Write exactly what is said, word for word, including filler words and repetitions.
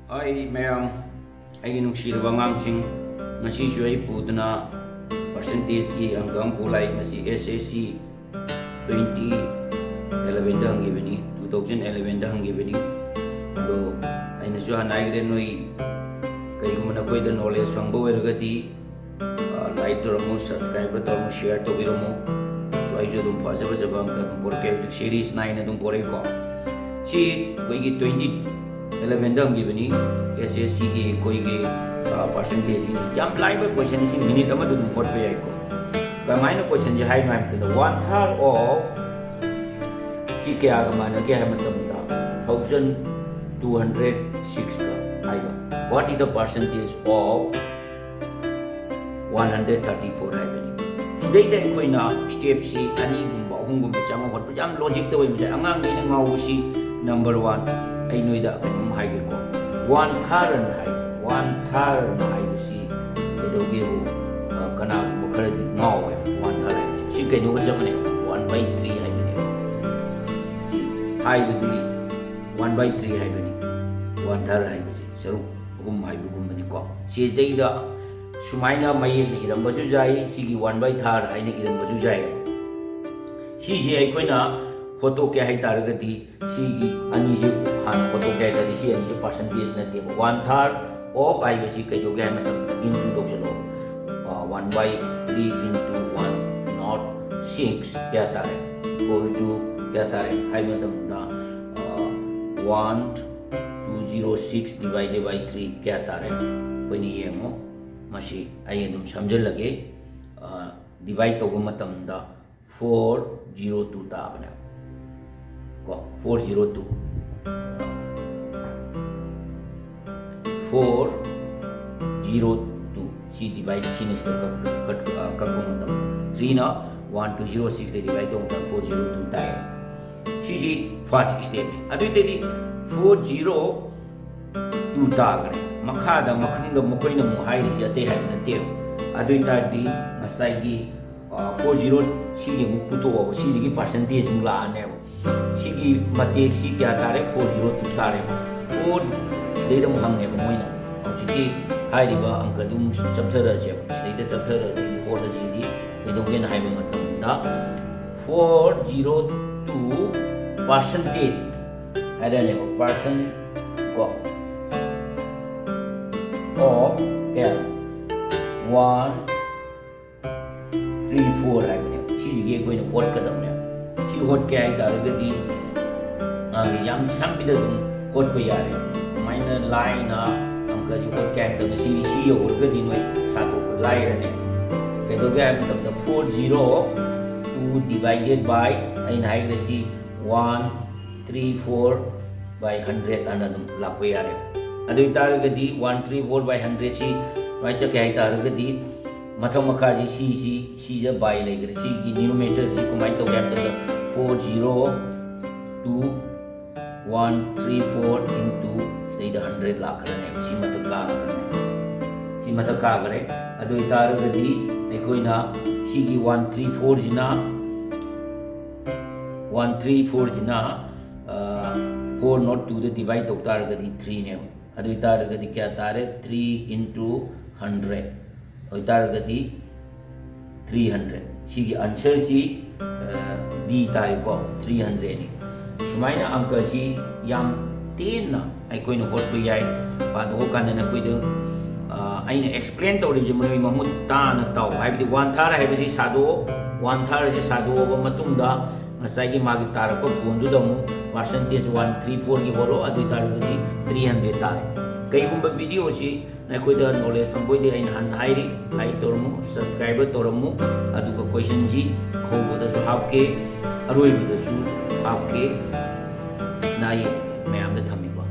ꯍꯥꯏ ꯃꯌꯥꯝ, ꯑꯩꯒꯤ ꯅꯨꯡꯁꯤꯔꯕ ꯑꯉꯥꯡꯁꯤꯡ, ꯉꯁꯤꯁꯨ ꯑꯩ ꯄꯨꯗꯨꯅ ꯄꯥꯔꯁꯦꯟꯇꯦꯖꯀꯤ ꯑꯪꯀ ꯑꯃ ꯄꯨ ꯂꯥꯛꯏ꯫ ꯃꯁꯤ ꯑꯦꯁ ꯑꯦꯁ ꯁꯤ ꯇ꯭ꯋꯦꯟꯇꯤ ꯑꯦꯂꯚꯦꯟꯗ ꯍꯪꯈꯤꯕꯅꯤ, ꯇꯨ ꯊꯥꯎꯖꯟ ꯑꯦꯂꯚꯦꯟꯗ ꯍꯪꯈꯤꯕꯅꯤ꯫ ꯑꯗꯣ ꯑꯩꯅꯁꯨ ꯍꯥꯟꯅ ꯍꯥꯏꯈ꯭ꯔꯦ, ꯅꯣꯏ ꯀꯩꯒꯨꯝꯕ ꯅꯈꯣꯏꯗ ꯅꯣꯂꯦꯖ ꯐꯪꯕ ꯑꯣꯏꯔꯒꯗꯤ ꯂꯥꯏꯛ ꯇꯧꯔꯝꯃꯨ, ꯁꯕꯁꯀ꯭ꯔꯥꯏꯕ ꯇꯧꯔꯝꯃꯨ, ꯁꯤꯌꯔ ꯇꯧꯕꯤꯔꯝꯃꯨ꯫ ꯁꯣ ꯑꯩꯁꯨ ꯑꯗꯨꯝ ꯐꯖ ꯐꯖꯕ ꯑꯃꯈꯛ ꯑꯗꯨꯝ ꯄꯣꯔꯛꯀꯦ꯫ ꯍꯧꯖꯤꯛ ꯁꯦꯔꯤꯁ ꯅꯥꯏꯟ ꯑꯗꯨꯝ ꯄꯣꯔꯛꯏꯀꯣ꯫ ꯁꯤ ꯑꯩꯈꯣꯏꯒꯤ ꯇ꯭ꯋꯦꯟꯇꯤ ꯑꯦꯂꯚꯦꯟꯗ ꯍꯪꯈꯤꯕꯅꯤ, ꯑꯦꯁ ꯑꯦꯁ ꯁꯤꯒꯤ ꯑꯩꯈꯣꯏꯒꯤ ꯄꯥꯔꯁꯦꯟꯇꯦꯖꯀꯤꯅꯤ꯫ ꯌꯥꯝ ꯂꯥꯏꯕ ꯀꯣꯏꯁꯟ, ꯁꯤ ꯃꯤꯅꯤꯠ ꯑꯃꯗ ꯑꯗꯨꯝ ꯍꯣꯠꯄ ꯌꯥꯏꯀꯣ꯫ ꯀꯃꯥꯏꯅ ꯀꯣꯏꯁꯟꯁꯦ ꯍꯥꯏꯅꯣ ꯍꯥꯏꯕ ꯃꯇꯝꯗ, ꯋꯥꯟ ꯊꯥꯔ ꯑꯣꯐ ꯁꯤ ꯀꯌꯥꯒ ꯃꯥꯟꯅꯒꯦ ꯍꯥꯏꯕ ꯃꯇꯝꯗ, ꯊꯥꯎꯖꯟ ꯇꯨ ꯍꯟꯗ꯭ꯔꯦꯠ ꯁꯤꯛꯁꯀ ꯍꯥꯏꯕ꯫ What is the percentage of one hundred thirty four ꯍꯥꯏꯕꯅꯤ꯫ ꯁꯤꯗꯩꯗ ꯑꯩꯈꯣꯏꯅ ꯁ꯭ꯇꯦꯞꯁꯤ ꯑꯅꯤꯒꯨꯝꯕ ꯑꯍꯨꯝꯒꯨꯝꯕ ꯆꯪꯉ ꯍꯣꯠꯄ ꯌꯥꯝ ꯂꯣꯖꯤꯛꯇ ꯑꯣꯏꯕꯁꯦ꯫ ꯑꯉꯥꯡꯈꯩꯅ ꯉꯥꯎꯕꯁꯤ ꯅꯝꯕꯔ ꯋꯥꯟ, ꯑꯩ ꯅꯣꯏꯗ ꯀꯩꯅꯣꯝ ꯍꯥꯏꯒꯦꯀꯣ꯫ ꯋꯥꯟ ꯊꯥꯔꯅ ꯍꯥꯏ, ꯋꯥꯟ ꯊꯥꯔꯅ ꯍꯥꯏꯕꯁꯤ ꯀꯩꯗꯧꯒꯦꯕꯨ, ꯑ, ꯀꯅꯥꯒꯨꯝꯕ ꯈꯔꯗꯤ ꯉꯥꯎꯋꯦ꯫ ꯋꯥꯟ ꯊꯥꯔ ꯍꯥꯏꯕꯁꯤ ꯁꯤ ꯀꯩꯅꯣꯒ ꯆꯞ ꯃꯥꯟꯅꯩ, ꯋꯥꯟ ꯕꯥꯏ ꯊ꯭ꯔꯤ ꯍꯥꯏꯕꯅꯦꯕ꯫ ꯁꯤ ꯍꯥꯏꯕꯗꯤ ꯋꯥꯟ ꯕꯥꯏ ꯊ꯭ꯔꯤ ꯍꯥꯏꯕꯅꯤ, ꯋꯥꯟ ꯊꯥꯔ ꯍꯥꯏꯕꯁꯤ ꯁꯔꯨꯛ ꯑꯍꯨꯝ ꯍꯥꯏꯕꯒꯨꯝꯕꯅꯤꯀꯣ꯫ ꯁꯤꯗꯩꯗ ꯁꯨꯃꯥꯏꯅ ꯃꯌꯦꯛꯅ ꯏꯔꯝꯕꯁꯨ ꯌꯥꯏ, ꯁꯤꯒꯤ ꯋꯥꯟ ꯕꯥꯏ ꯊꯥꯔ ꯍꯥꯏꯅ ꯏꯔꯝꯕꯁꯨ ꯌꯥꯏ꯫ ꯁꯤꯁꯦ ꯑꯩꯈꯣꯏꯅ ꯍꯣꯠꯇꯣꯛꯀꯦ ꯍꯥꯏ ꯇꯥꯔꯒꯗꯤ, ꯁꯤꯒꯤ ꯑꯅꯤꯁꯦ ꯍꯥꯟꯅ ꯍꯣꯠꯇꯣꯛꯀꯦ ꯍꯥꯏ ꯇꯥꯔꯗꯤ, ꯁꯤ ꯑꯅꯤꯁꯦ ꯄꯥꯔꯁꯦꯟꯇꯦꯖ ꯅꯠꯇꯦꯕ꯫ ꯋꯥꯟ ꯊꯥꯔ ꯑꯣꯐ ꯍꯥꯏꯕꯁꯤ ꯀꯩꯗꯧꯒꯦ ꯍꯥꯏꯕ ꯃꯇꯝꯗ, ꯏꯟꯇꯨ ꯇꯧꯁꯜꯂꯣ꯫ One by three into one nought six ꯀꯌꯥ ꯇꯥꯔꯦ? ꯏꯀ꯭ꯋꯦꯜ ꯇꯨ ꯀꯌꯥ ꯇꯥꯔꯦ ꯍꯥꯏꯕ ꯃꯇꯝꯗ, one two zero six divided by three ꯀꯌꯥ ꯇꯥꯔꯦ? ꯑꯩꯈꯣꯏꯅ ꯌꯦꯡꯉꯣ, ꯃꯁꯤ ꯑꯩ ꯑꯗꯨꯝ ꯁꯝꯖꯤꯜꯂꯒꯦ꯫ ꯗꯤꯚꯥꯏꯠ ꯇꯧꯕ ꯃꯇꯝꯗ ꯐꯣꯔ ꯖꯤꯔꯣ ꯇꯨ ꯇꯥꯕꯅꯦ ꯀꯣ, four zero two, four zero two. ꯁꯤ ꯗꯤꯚꯥꯏꯠ ꯊ꯭ꯔꯤꯅ ꯁꯤꯗ ꯀꯛ-, ꯀꯛ-, ꯑ, ꯀꯛꯄ ꯃꯇꯝꯗ, ꯊ꯭ꯔꯤꯅ ꯋꯥꯟ ꯇꯨ ꯖꯤꯔꯣ ꯁꯤꯛꯁꯇ ꯗꯤꯚꯥꯏꯠ ꯇꯧꯕ ꯃꯇꯝꯗ ꯐꯣꯔ ꯖꯤꯔꯣ ꯇꯨ ꯇꯥꯏ꯫ ꯁꯤꯁꯤ ꯐꯥꯔꯁ ꯁ꯭ꯇꯦꯞꯅꯤ꯫ ꯑꯗꯨꯏꯗꯗꯤ ꯐꯣꯔ ꯖꯤꯔꯣ ꯇꯨ ꯇꯥꯈ꯭ꯔꯦ꯫ ꯃꯈꯥꯗ ꯃꯈꯪꯗ ꯃꯈꯣꯏꯅ ꯑꯃꯨꯛ ꯍꯥꯏꯔꯤꯁꯤ ꯑꯇꯩ ꯍꯥꯏꯕ ꯅꯠꯇꯦꯕ꯫ ꯑꯗꯨ ꯑꯣꯏ ꯇꯥꯔꯗꯤ ꯉꯁꯥꯏꯒꯤ, ꯑ, ꯐꯣꯔ ꯖꯤꯔꯣ ꯁꯤꯒꯤ ꯑꯃꯨꯛ ꯄꯨꯊꯣꯛꯑꯕ, ꯁꯤꯁꯤꯒꯤ ꯄꯥꯔꯁꯦꯟꯇꯦꯖ ꯑꯃꯨꯛ ꯂꯥꯛꯑꯅꯦꯕ꯫ ꯁꯤꯒꯤ ꯃꯇꯦꯛꯁꯤ ꯀꯌꯥ ꯇꯥꯔꯦ? ꯐꯣꯔ ꯖꯤꯔꯣ ꯇꯨ ꯇꯥꯔꯦꯕ꯫ ꯐꯣꯔ ꯁꯤꯗꯩꯗ ꯑꯃꯨꯛ ꯍꯪꯉꯦꯕ ꯃꯣꯏꯅ꯫ ꯍꯧꯖꯤꯛꯀꯤ ꯍꯥꯏꯔꯤꯕ ꯑꯪꯀꯗꯨ ꯑꯃꯨꯛ ꯆꯞꯊꯔꯛꯑꯁꯦꯕ꯫ ꯁꯤꯗꯩꯗ ꯆꯞꯊꯔꯛꯑꯁꯦ, ꯍꯣꯠꯂꯁꯤꯗꯤ ꯀꯩꯗꯧꯒꯦꯅ ꯍꯥꯏꯕ ꯃꯇꯝꯗ, four zero two percentage ꯍꯥꯏꯔꯅꯦꯕ, percent ꯀꯣ, of ꯀꯌꯥ, one three four ꯍꯥꯏꯕꯅꯦꯕ꯫ ꯁꯤꯁꯤꯒꯤ ꯑꯩꯈꯣꯏꯅ ꯍꯣꯠꯀꯗꯕꯅꯦꯕ꯫ ꯁꯤ ꯍꯣꯠꯀꯦ ꯍꯥꯏ ꯇꯥꯔꯒꯗꯤ, ꯑꯥ, ꯌꯥꯝ ꯁꯝꯕꯤꯗ ꯑꯗꯨꯝ ꯍꯣꯠꯄ ꯌꯥꯔꯦ꯫ ꯑꯗꯨꯃꯥꯏꯅ ꯂꯥꯏꯅ ꯑꯪꯀꯁꯤ ꯍꯣꯠꯀꯦ ꯍꯥꯏ ꯃꯇꯝꯗ ꯁꯤ, ꯁꯤ ꯌꯧꯔꯒꯗꯤ ꯅꯣꯏ ꯁꯥꯗꯣꯛꯄ ꯂꯥꯏꯔꯅꯦ꯫ ꯀꯩꯗꯧꯒꯦ ꯍꯥꯏꯕ ꯃꯇꯝꯗ, four zero two divided by, ꯑꯩꯅ ꯍꯥꯏꯈ꯭ꯔꯁꯤ, one three four by hundred ꯑꯅ ꯑꯗꯨꯝ ꯂꯥꯛꯄ ꯌꯥꯔꯦ꯫ ꯑꯗꯨ ꯑꯣꯏꯇꯥꯔꯒꯗꯤ one three four by hundred ꯁꯤ ꯁꯨꯃꯥꯏꯅ ꯆꯠꯀꯦ ꯍꯥꯏ ꯇꯥꯔꯒꯗꯤ, ꯃꯊꯛ ꯃꯈꯥꯁꯤ, ꯁꯤꯁꯤ, ꯁꯤꯁꯦ by ꯂꯩꯈ꯭ꯔꯦ꯫ ꯁꯤꯒꯤ numerator ꯁꯤ ꯀꯃꯥꯏꯅ ꯇꯧꯒꯦ ꯍꯥꯏꯕ ꯃꯇꯝꯗ, four zero two one three four into ꯁꯤꯗꯩꯗ hundred ꯂꯥꯛꯈ꯭ꯔꯅꯦꯕ꯫ ꯁꯤ ꯃꯊꯛ ꯀꯥꯈ꯭ꯔꯅꯦ꯫ ꯁꯤ ꯃꯊꯛ ꯀꯥꯈ꯭ꯔꯦ꯫ ꯑꯗꯨ ꯑꯣꯏꯇꯥꯔꯒꯗꯤ ꯑꯩꯈꯣꯏꯅ ꯁꯤꯒꯤ one three four ꯁꯤꯅ, one three four ꯁꯤꯅ, ꯑ, four not two the divide ꯇꯧ ꯇꯥꯔꯒꯗꯤ three ꯅꯦꯕ꯫ ꯑꯗꯨ ꯑꯣꯏꯇꯥꯔꯒꯗꯤ ꯀꯌꯥ ꯇꯥꯔꯦ? Three into hundred꯫ ꯑꯣꯏꯇꯥꯔꯒꯗꯤ three hundred꯫ ꯁꯤꯒꯤ answer ꯁꯤ, ꯑ, D ꯇꯥꯔꯦꯀꯣ, three hundred ꯅꯤ꯫ ꯁꯨꯃꯥꯏꯅ ꯑꯪꯀꯁꯤ ꯌꯥꯝ ꯇꯦꯟꯅ ꯑꯩꯈꯣꯏꯅ ꯍꯣꯠꯄ ꯌꯥꯏ꯫ ꯄꯥꯊꯣꯛꯑꯀꯥꯟꯗ ꯅꯈꯣꯏꯗ, ꯑ, ꯑꯩꯅ explain ꯇꯧꯔꯤꯕꯁꯤ ꯃꯔꯣꯏ ꯃꯃꯨꯠ ꯇꯥꯅ ꯇꯥꯎ꯫ ꯍꯥꯏꯕꯗꯤ one third ꯍꯥꯏꯕꯁꯤ ꯁꯥꯗꯣꯛꯑꯣ, one third ꯁꯤ ꯁꯥꯗꯣꯛꯑꯕ ꯃꯇꯨꯡꯗ ꯉꯁꯥꯏꯒꯤ ꯃꯥꯒꯤ ꯇꯥꯔꯛꯄ ꯐꯣꯟꯗꯨꯗ ꯑꯃꯨꯛ percentage one three four ꯒꯤ ꯍꯣꯠꯂꯣ, ꯑꯗꯨ ꯑꯣꯏ ꯇꯥꯔꯒꯗꯤ three hundred ꯇꯥꯔꯦ꯫ ꯀꯩꯒꯨꯝꯕ video ꯁꯤ ꯅꯈꯣꯏꯗ knowledge ꯐꯪꯕ ꯑꯣꯏꯗꯤ, ꯑꯩꯅ ꯍꯥꯟꯅ ꯍꯥꯏꯔꯤ, like ꯇꯧꯔꯝꯃꯨ, subscribe ꯇꯧꯔꯝꯃꯨ, ꯑꯗꯨꯒ question ꯁꯤ ꯑꯍꯧꯕꯗꯁꯨ ꯍꯥꯞꯀꯦ, ꯑꯔꯣꯏꯕꯗꯁꯨ ꯍꯥꯞꯀꯦ꯫ ꯅ ꯑꯩ ꯃꯌꯥꯝꯗ ꯊꯝꯃꯤꯕ꯫